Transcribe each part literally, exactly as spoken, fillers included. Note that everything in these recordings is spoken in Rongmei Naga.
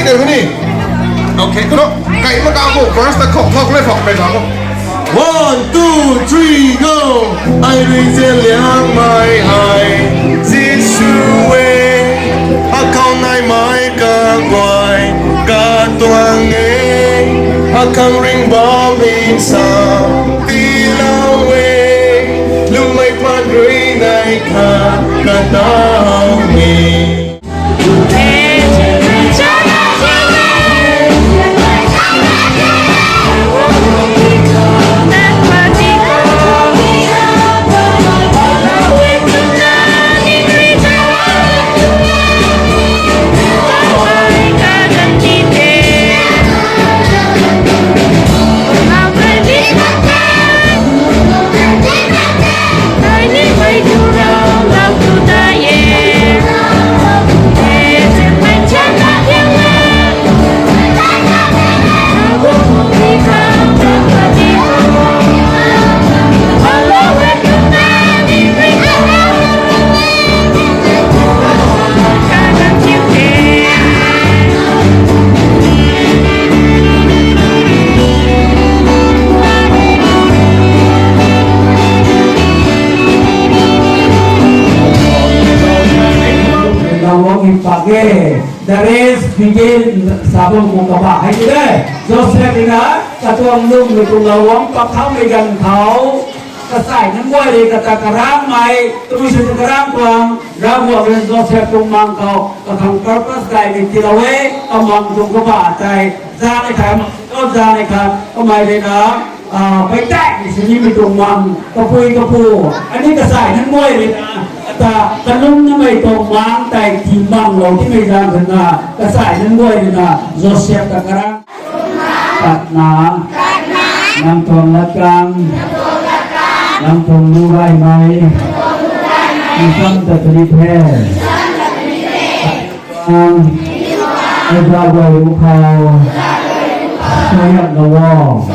Ni. Okay. Kano, kai ma ka ko, verse ta khok khok le khok pe ka ko. One, two, three, go. Ai rui zeliang mai hai, Jisu e. Akhou nai mai ka guay, ka tuang e. Akhang ring bam in sa, ti lau e. Lung mai pan rui nai kha, ka tau e. Lau wang i pak e. The rest begin, sa bam khou kabah hei ti de. Joseph rui na, katuang lwmmei tuang lau wang pak khangmei ganv khou, kasai nunc guay rui kata karangmei, tabui sw ta karang tuang, Ravguangc rui Joseph tuang mang khou, kakhang purpose gaymei tiilou e, kamang tuang kabah tei, zanei khat, o zanei khat, kamei rui na, ah, pei tei ni sini mei tuang mang, kapui kapu, ani kasai nunc guay rui na, ta, kalum namei tuang mang tei, ti mang lou timei zaeng rui na, kasai nunc guay rui na, Joseph ta karang. Tatna, nang tuang latkaeng, nang tuang lu gaymei, nang sam ta tari the. Ang, ai za guay ru khou, suaihiamlou o,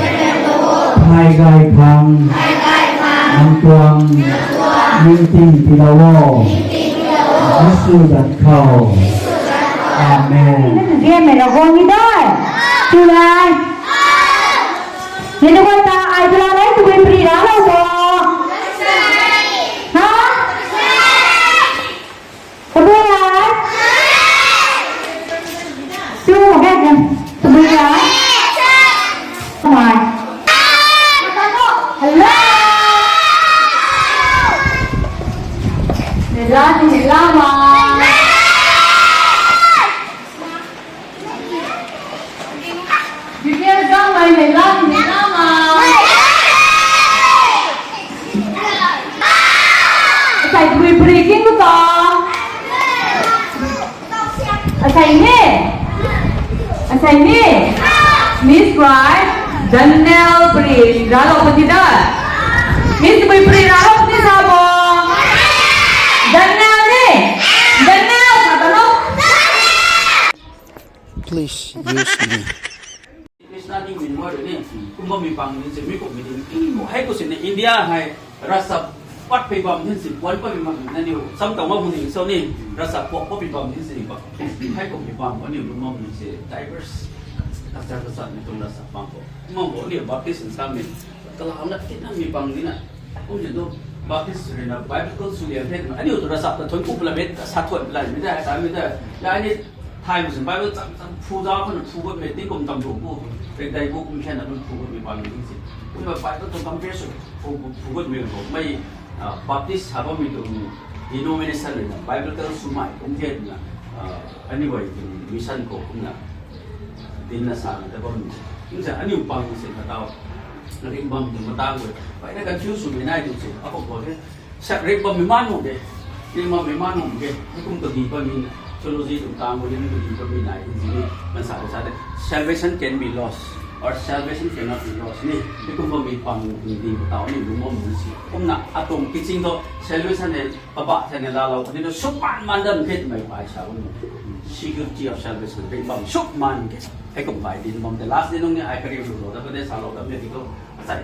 thay gay khang, nang tuang, ningting tiilou o, Jisu zanc khou. Amen. Zianmei Ravguangc ni dai. Tulai. Ni tu ta ai tulai lai tu pari ra lo bo. Ha? Tabui lai. Tu he tu pari ra. Mai. Hello. Nila ni nila ma. Junior gang mai nila ni nila ma. Asei pui pui king ko ta. Asei ni. Asei ni. Miss Bright, Daniel pui ralo pati da. Miss pui pui ralo pati sa bo. Daniel ni. Daniel sa ta no. Please use me. Krishna ni min wa ni, kumba mi pang ni se mi ko mi ni, hei ko sini India hei, rasa pat pei bam ni se, puan pat pei bam ni ni, sam tau ma bu ni, so ni, rasa pok pat pei bam ni se ba. Hei ko mi pang ni, kumba mi se, diverse, kasa kasa ni tuang rasa pang ko. Kumba ni Baptist sam ni, kalam na tina mi pang ni na. Kum ni tu Baptist rui na Bible school sw liang the, aniu tu rasa ta thuan kup la bet, sa thuan la mi da, sa mi da. Ya ni, Thai Muslim Bible cham cham phu zau khou na phu gut mei, tingkum tam lu bu, rengdai bu kum khen na kum phu gut mei bam ni si. Kumna Bible tuang compare sw phu, phu gut mei ko, mei, ah, Baptist ha bammei tuang denomination rui na, Bible school swmei kum the na, ah, anyway, tuang mission khou kumna, dinna sa na ta bam ni. Kum sa, aniu pang si kha tau, na ring bam tuang matang khou, pai na confuse swmei nai tu si, akhou khou the, Sa rik bammei man nuh de, rik bammei man nuh de, hei kum kadi bammei na, theology tuang tang bo, hei kum kadi bammei nai, hei zini, kan sa sa de, salvation can be lost, or salvation cannot be lost ni, hei kum bammei pang ni di, tau ni, lu mam ni si. Kumna, atuang teaching tu, salvation hei, kabah thei na laalou, kadi tu, suk man man dan, hei tumei pai sa bam ni. Security of salvation, rik bam, suk man ke, hei kum pai di, bam de, last day nung ni, ai kari lu lo, da, kade sa lo, da, me di ko, asai.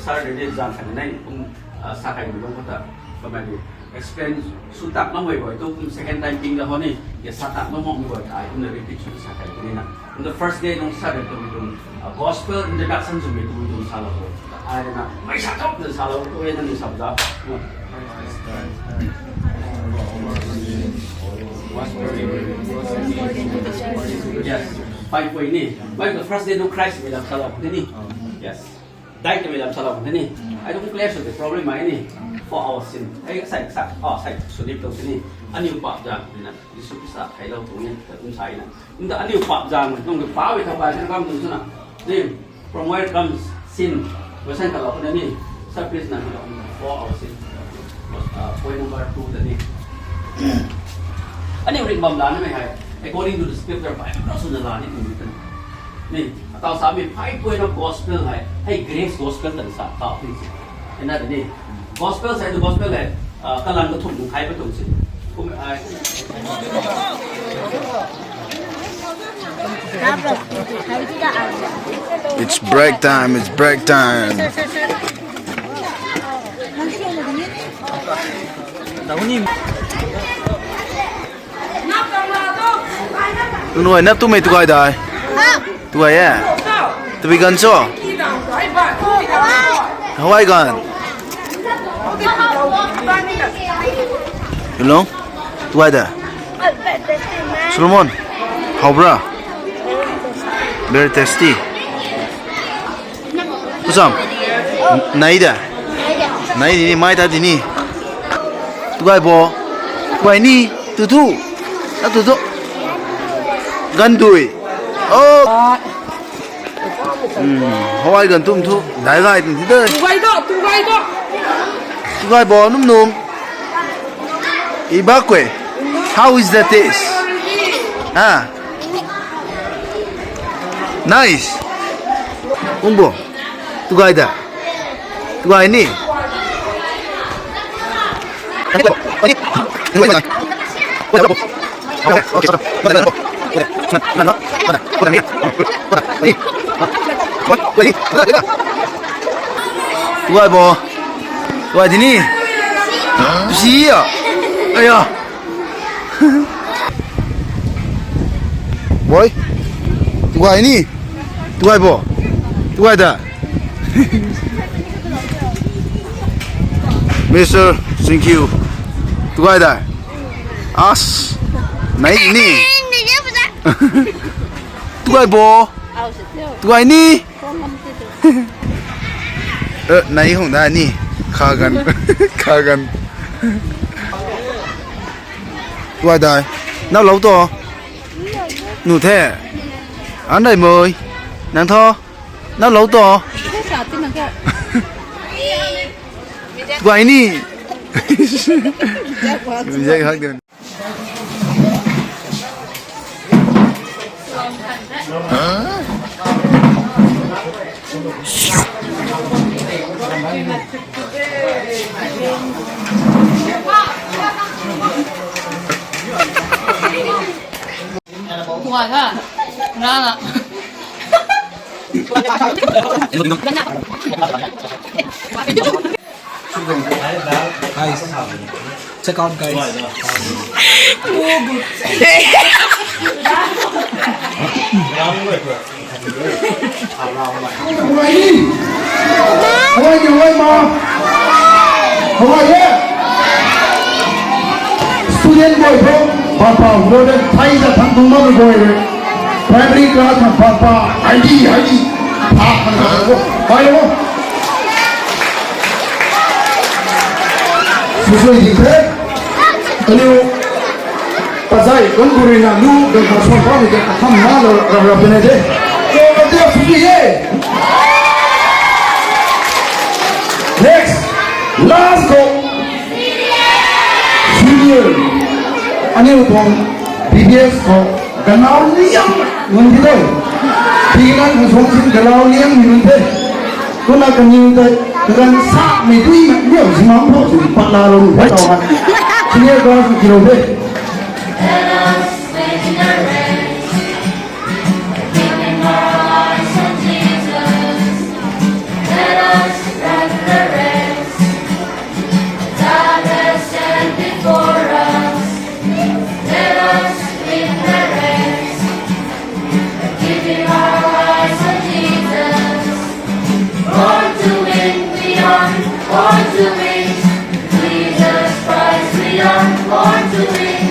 Sir de zan khat nai kum, ah, sa kai mi lung khou ta, kamei ni, Explain sw tak makmei guay tu kum second time ping da ho ni, ya sa tak makmei guay ta ai kumna repeat sw sa kai ni na. In the first day nung sa de tu mi tum, uh, gospel introduction sw mi tum tum sa lo. Ai na, mai sa top de sa lo, tu ye na ni sa za. Yes. Five way ni. By the first day nung Christ mi lam sa lo ni. Yes. Dai twmei lam salou kan the ni. I don't clear the problem mai ni. For our sin. Ai sai sa, oh, sai sw ni tou ni. Aniu paap zaeng ni na. Jisu Khrista thailou tuang ni ta kum sai na. Kum ta aniu paap zaeng nung ke paap e thau kai na kam tuang sw na. Ni, from where comes sin? Question ka lou kan ni. Sa please na ni lou for our sin. Uh, point number two ta ni. Aniu rik bam la na mei hai. According to the scripture, Bible ka sw na la ni kum ni ta ni. Ni, atau sa mi five point of gospel hai, hei grace gospel tan sa, tau tin si. Ena de ni. Gospel sai tu gospel hai, ah, kalan ka thum khai pa tum si. Kum ai. It's break time, it's break time. Nunc guay nap tumei tu gay dai. Tu gay e. Tabui ganv cho? Hawai ganv. Hello? Tu gay da. Solomon. Hawbra. Very tasty. Kusam. Nai da. Nai ni mai ta di ni. Tu gay bo. Tu gay ni. Tu tu. A tu tu. Ganv dui. Oh. Hmm. Hawai ganv tum thu. Dai gay tum thu de. Tu gay do. Tu gay do. Tu gay bo num num. Ibakwe. How is the taste? Ah. Nice. Ungbo. Tu gay da. Tu gay ni. Tu gay bo. Tu gay di ni. Tu si a. Aya. Boy. Tu gay ni. Tu gay bo. Tu gay da. Mister Singkiu. Tu gay da. As. Nai ni. Tu gay bo. Tu gay ni. Eh, nai hung da ni. Kha gan. Kha gan. Tu gay dai. Nau lou to. Nu the. An dai moi. Nang tho. Nau lou to. Tu gay ni. Mijak hak de. Guys, check out, guys. Hawai ni. Hawai ni, hawai ma. Hawai ye. Student boy bro, papa bro de, thai za thang tung ma boy re. Primary class ma papa, I D, I D. Pha khang khang wo. Bai wo. Susui ding the. Kaniw. Pazai, kan guri na lu, kan ka suan pa mi kan ka tham na lo, rap rap ne de. So, kan dia suki ye. Next, last ko. Senior. Aniu tuang B B S ko. Ganau liang ngun di doi. Pi na kan suang sin ganau liang ngun de. Kuna kaniw tei kaganv samei dui na miau zimam pho si pat la lo ni tau han. Senior class ki lo de. Born to win,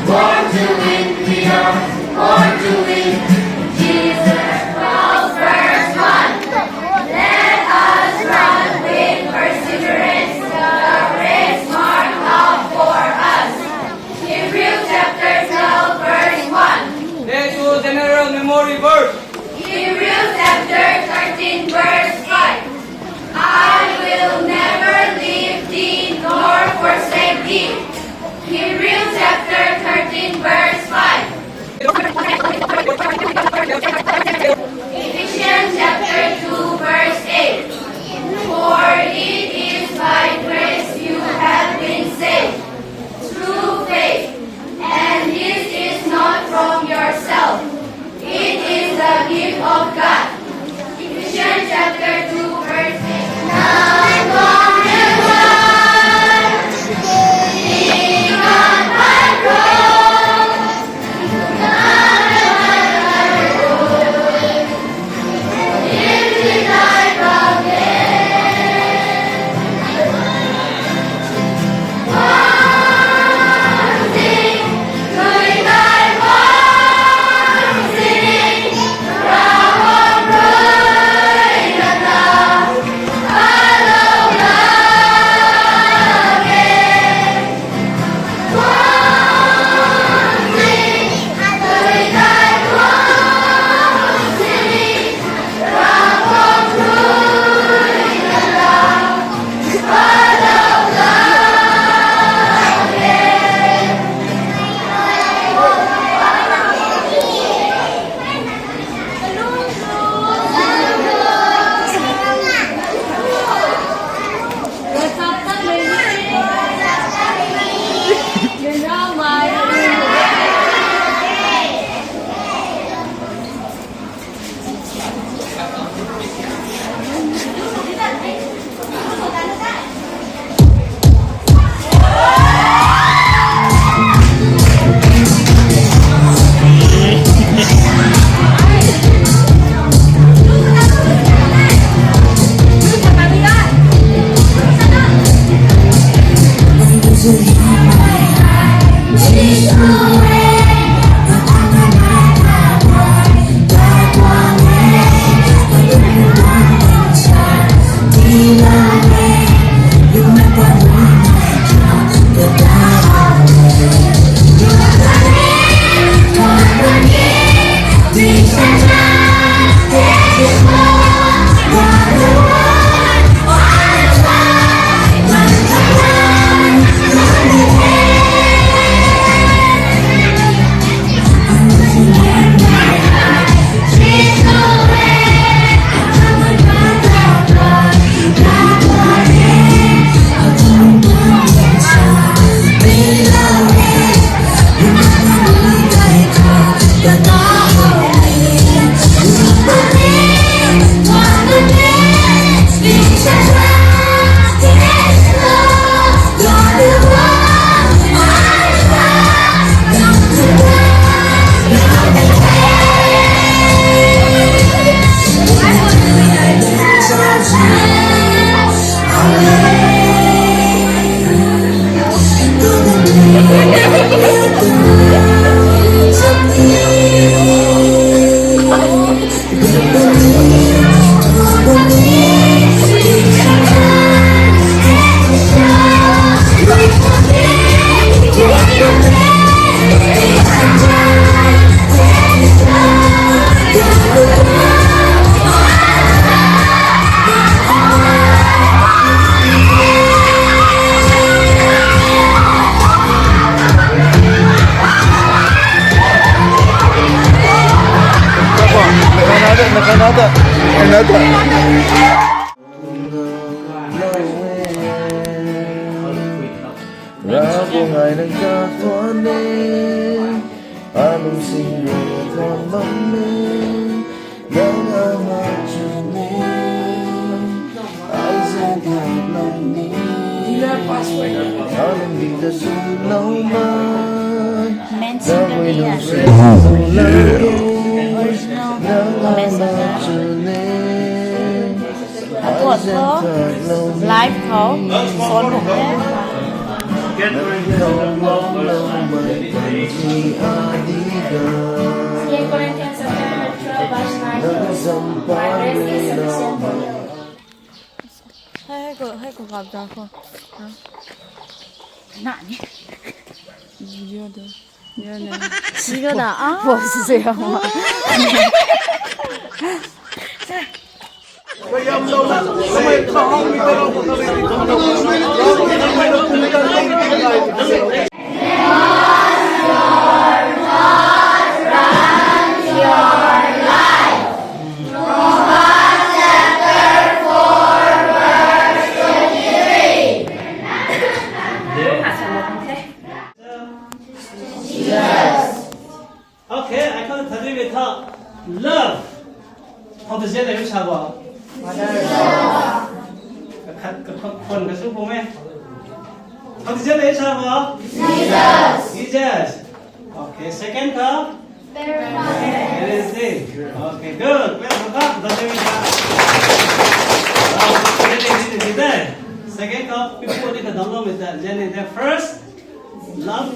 born to win, we are born to win. Jesus twelve verse one. Let us run with perseverance the race marked out for us. Hebrews chapter twelve verse one. Thank you, General Memory Verse. Hebrews chapter thirteen verse five. I will never leave thee nor forsake thee. Hebrews chapter thirteen verse five. Ephesians chapter two verse eight. For it is by grace you have been saved, through faith, and this is not from yourself. It is the gift of God. Ephesians chapter two, verse eight. Ravguangc ai nang ta thuan e, alung sing rui thuan bam e, nang ama chun e, ai zan ta lou ni, alung di ta su lou ma, Mention the name. Oh, yeah. Original messenger. Atua tho, live tho, phone buk the. Second Corinthians chapter twelve, verse nine. My grace is sufficient for you. Hai, hai ko, hai ko gap da ko. Ha? Na ni. Video de. Video de. Video da. Ah. Boss se hama. Okay, I can't tell you without love. How does it name Shaba? Kakhat, kakhat, kakhat, kasu pum e. How does it name Shaba? Jesus. Jesus. Okay, second ka? Pharisee. Okay, good. Well, well done. That's it. Second ka, people ni kadam lo mei ta. Jenny, the first, love.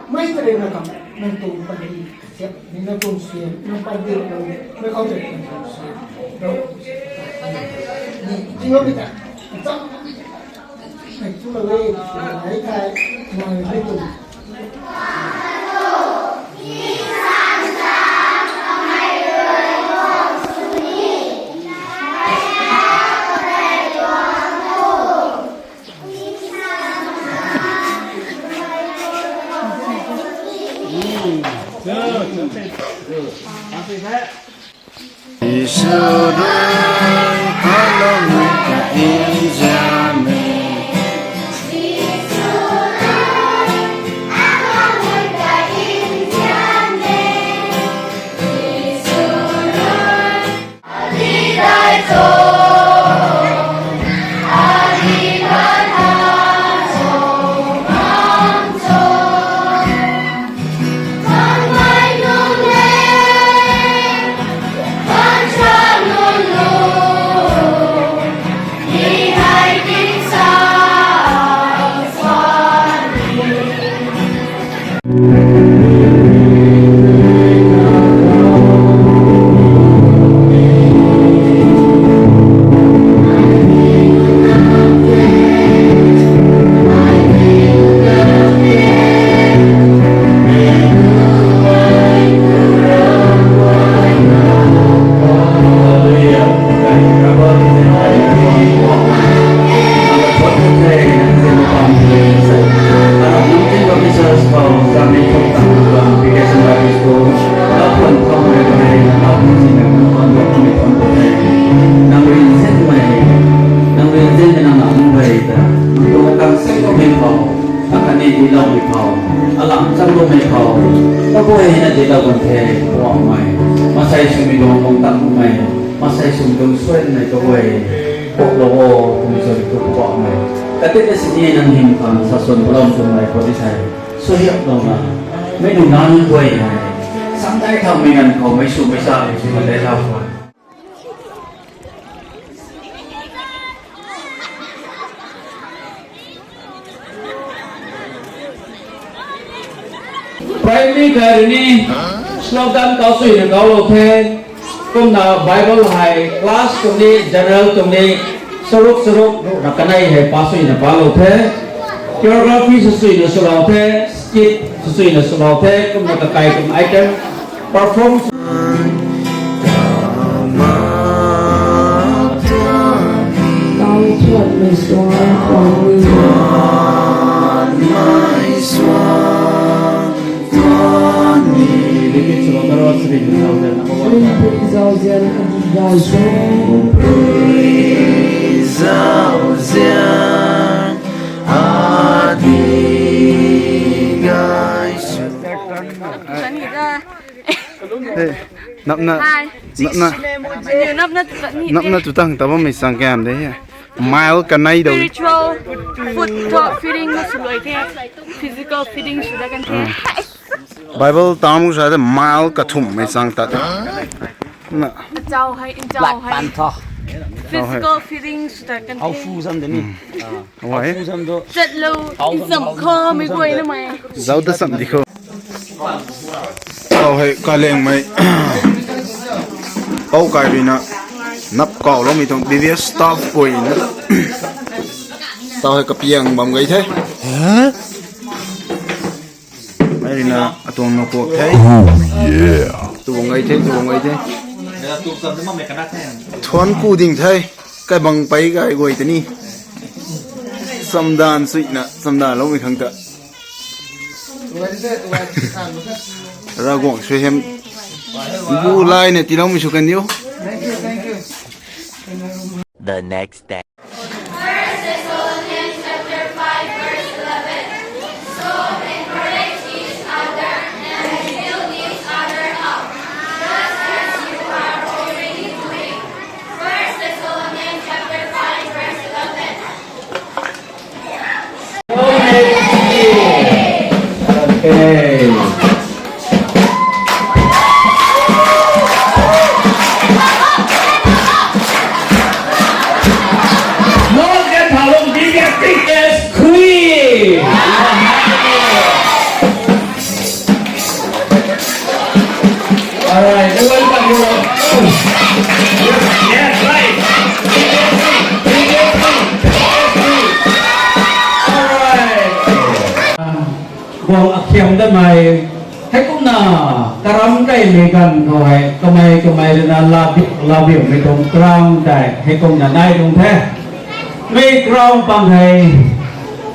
Mei ta rei na kam, nang tuang pandi siam, ni nang tuang siam, nang pandi, nang, nang kau tei nang tuang siam. Ni, ni lo mei ta. Cham. Nang tu lo le, nai thai, nang ni tuang. Akhani diloumei khou, alam cham loumei khou, kaguayna dilou bam the, Poubauhmei. Masei swmei lung bam tak mei, masei swmei lung suaimei kaguay, kuaklou o, twmei sw tu Poubauhmei. Katit na sini nang hym khang saswn palou twmei khou di sei, suaihiamlouna, mei nunc nang guay hei, sangdai thaumei ganv khou mei swmei sa, mei swmei tei tha khou. Primary kai rui ni slogan kau suina kaulou the, kumna Bible hei class tuang ni, general tuang ni, charuk charuk ruhna kanei hei pa suina palou the, choreography sw suina swlou the, skit sw suina swlou the, kumna kakai kum item perform Hey, napna, Hi. Napna, Aniw napna tu ta ni napna te. Tu tang ta bammei sang kam de he. Mile kanei dou. Spiritual food to feeding na swlou the. Physical feeding sw da kan the. Ah. Bible term sa de mile kathumhmei sang ta. Na. Achau hei, inchau hei. Physical feeding sw da kan the. How fu zam de ni. Hmm. Ah. How fu zam do. Chatlou, incham kha mei guay na mei. Zau da sam di khou. Kalengmei, pou kai ruina, nap kawloumei tuang B B S staff puina, tau hei kapiang bam gay the. Mei ruina atuang na puak the. Oh, yeah. Tuang gay the, tuang gay the. Thuan ku ding the. Kai bang pei kai guay tani. Samdan suina, samdan loumei khang ta. Ravguangc suaihiam bu laina tiiloumei sw kan diu. The next day. First Thessalonians chapter five, verse eleven. So encourage each other and build each other up, just as you are already doing. First Thessalonians chapter five, verse eleven. Okay. Not that how long big as big as queen. Alright, welcome you all. Yes, right. Alright. Guang akhiam damei, heikumna karam kaimei ganv khou hei kamei kamei ruina labiu labiumei tuang crown tei heikumna nai tuang the. Mei crown pang hei,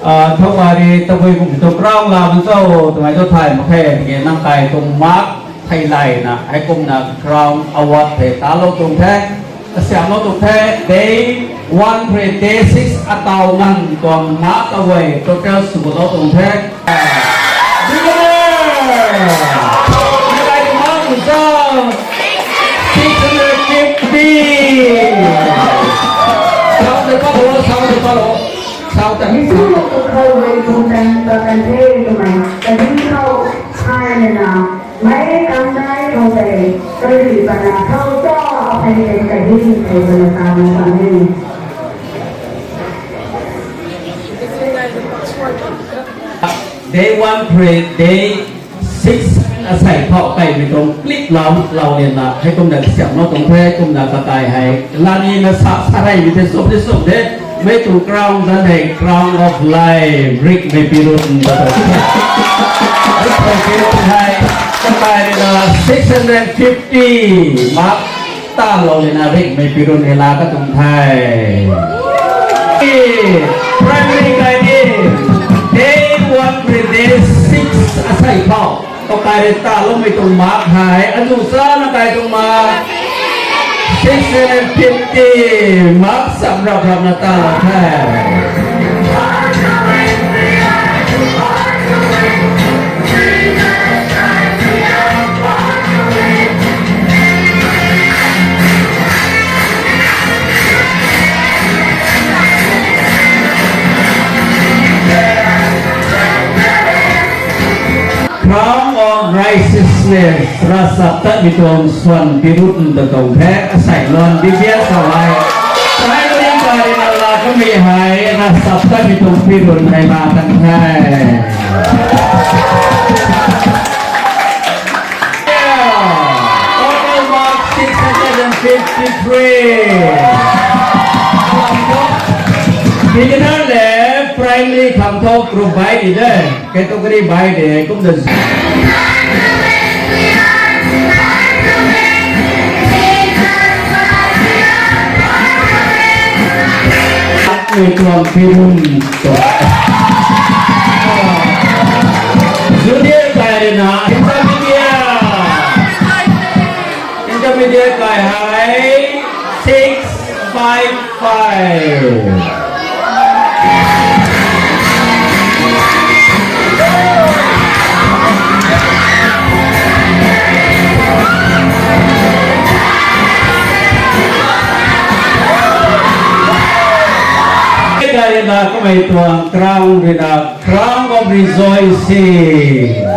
ah, thau ari tabui kum tuang crown la bam cho twmei tu thay mak khe, tiki nang kai tuang mark thei layna heikumna crown award hei talou tuang the. Kasiamhlou tuang the, day one rui day six ataw nganv tuang mark away total swlou tuang the. Beginner! Nakai tuang mark hei six hundred fifty. Sau tei palou, sau tei palou, sau tei. Jisu Khrista khou rui tuang tang ta kan the twmei, kan the khou, hai na na. Mei kang dai khou tei, kari pana khou ta, aphei tei kahin thei bana ta na ta ni. Day one pray, day six asei phou kaimei tuang clip lau, lau lian na, heikumna kasiamhlou tuang the, kumna kakai hei, lani na sa, sa rei mi the, sop de, sop de. Mei tuang crown zan hei crown of life, rikmei pirun ta tuang the. Rikmei pirun hei, kakai rui na six hundred fifty mark talou lana rikmei pirun hei la ka tuang the. Primary kai ni, day one rui day six asei phou. Kakai rui taloumei tuang mark hei, anu sana kai tuang mark, six hundred fifty mark sam rap rap na talou the. Crown of Righteousness, ravchaptatmei tuang swan pirun ta tuang the, asei luan bibiak sa lai. Sai luan pari na la kamei hei, ravchaptatmei tuang pirun hei la tan the. Total mark six hundred and fifty-three. Beginner le primary khang thu group bai di de, category bai de, kum de. Mei tuang pirun. Junior kai rui na, intermediate. Intermediate kai hei six five five. Kai rui na kamei tuang crown rui na Crown of Rejoicing.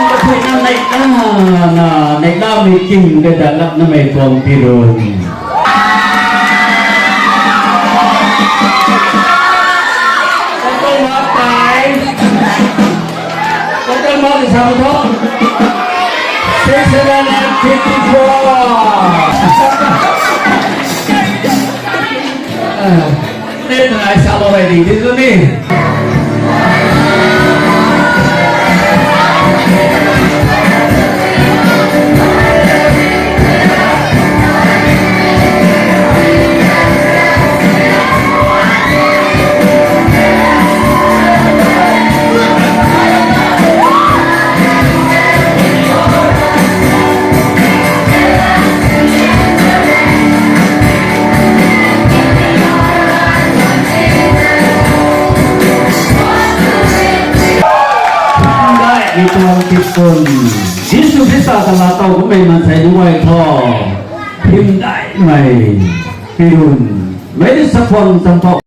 Kathei na neihla, na neihlamei king kata lap namei tuang pirun. Total mark kai. Total mark is how much? Six hundred and fifty-four. Ah, neih nai sa lou rei di, di tu ni. Hymdaihmei tuang tipun. Jisu Khrista ta laa tow kummei maansei nunc guay tho. Hymdaihmei pirun. Mei ni sakhwang champou.